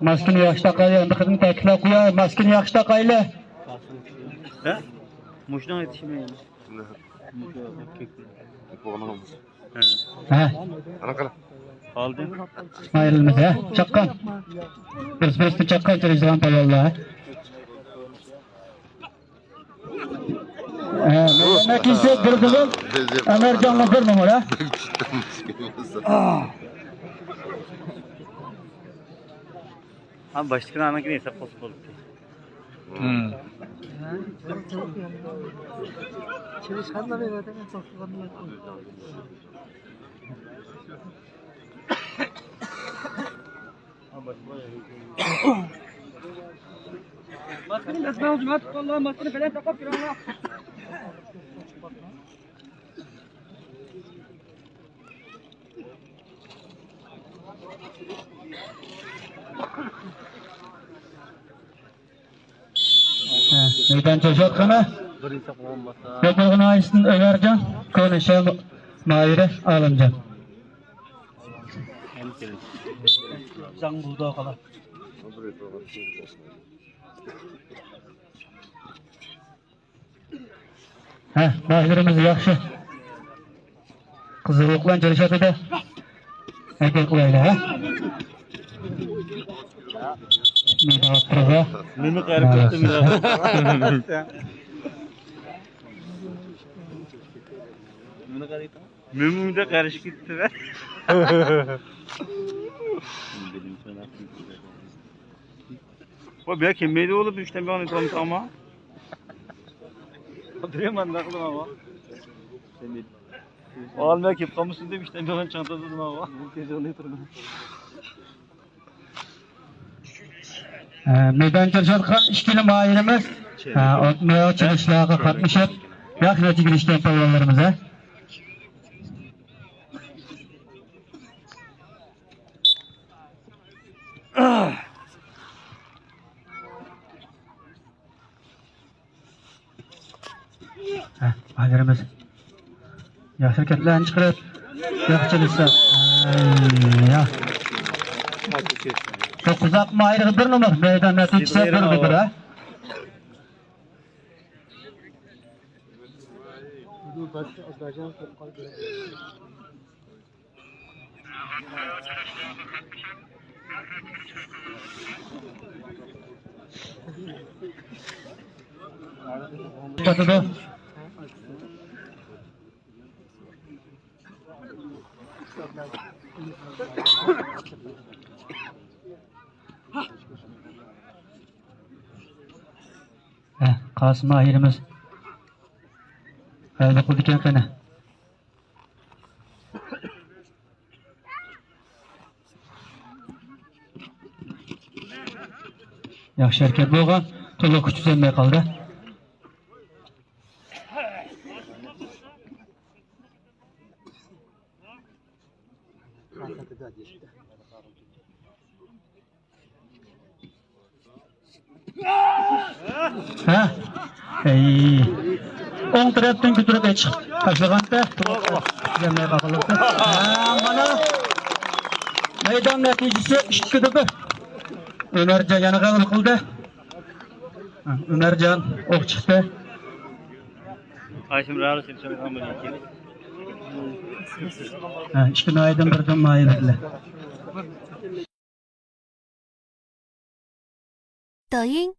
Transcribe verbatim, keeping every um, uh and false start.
ماسكىنى ياخشى تاقايلى، ئەمدى قېتىم تەكىتلەپ قوياي، ماسكىنى ياخشى تاقايلى. ھە؟ مۇشۇنىڭ يېتىشمەي. ھە. قاراڭ، قاراڭ. ئايرىلمىدى، ھە؟ چاققان. بىرسى بىرسىدىن چاققان چېلىشىدىغان پايانلار. ھە، مەيداندا كېسەك بىر دۇبۇل. ئەمەرجانغا بىر نومۇر، ھە؟ ھە، باشتىكىنى ئانىڭكىنى ھېساب قىلسا بولدى. ماسكىنى مەزمۇن جۇمۇ تۇتقانلار، ماسكىنى بەلەن تاقاپ كىرىڭلار. مەيدان چوشۇۋاتقىنى. يوپۇرغا ناھىيەسىدىن ئۆمەرجان، كونا شەھەر ماھىرى ئالىمجان. ھە، ماھىرىمىز ياخشى. قىزىقلىق بىلەن چېلىشىۋاتىدۇ. ھەرىكەت قىلايلى، ھە؟ مېنى قاراپ تۇرۇڭ. مېنى قاراپ تۇرۇڭ. مېنى قاراپ تۇرۇڭ. مېمۇمدەك قارىشىپ كېتىپتۇ. ۋاي، بۇ يەر كەلمەيدۇ بولۇپ، ئۈچتىن بىرنى تۇرامساڭما؟ بىرى مانداق قىلدىڭ ئاۋا. ئالما كېلىپ قالمىسۇن دەپ ئۈچتىن بىرنى چىڭ تۇردۇم ئاۋا. ھە، مەيدان چىرىشىۋاتقان ئىككىلا ماھىرىمىز، ھە، ئوتمۇ چېلىشلارغا قاتنىشىپ، ياخشى نەتىجە ئېرىشكەن پالۋانلىرىمىز، ھە. ھە، ماھىرىمىز ياخشى ھەرىكەتلەرنى چىقىرىپ، ياخشى چېلىشسا، يا. توققۇزاق ماھىرىغا بىر نومۇر، مەيدان نەتىجىسى بىر بىر، ھە. ھە، قاسىم ماھىرىمىز غەلىبە قىلىدىكەن قېنى. ياخشى ھەرىكەت بولغان. تولا كۈچ تۈزەلمەي قالدى. ھە؟ ئەي. ئوڭ تەرەپتىن كۆتۈرۈپ ئېچىق تاشلىغانتى. ھە، مانا. مەيدان نەتىجىسى ئىككىدە بىر. ئۆمەرجان يەنە غەلىبە قىلدى. ھە، ئۆمەرجان ئوق چىقتى. ھاشىم راۋۇس دەپ سورىغان بولىدىكەن. ھە، ئىككى ناھىيەدىن بىردىن ماھىر بىلەن. دايىڭ